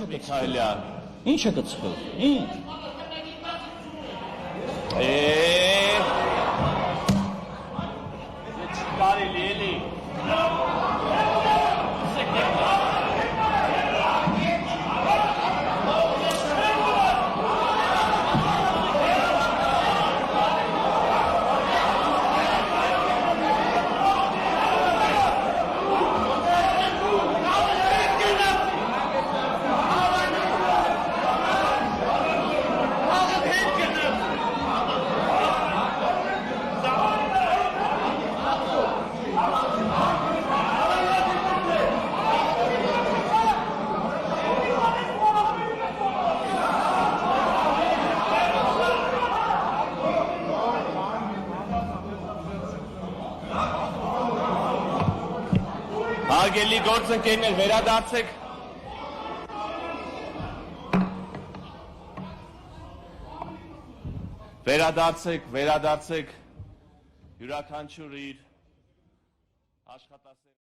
Ինչ է կծխել։ Միքայելյան։ Ինչ է կծխել։ Ինչ։ Է Չի կարելի էլի։ Հարգելի գործընկերներ, վերադարձեք։ Վերադարձեք, վերադարձեք։ Յուրաքանչյուր իր աշխատասեր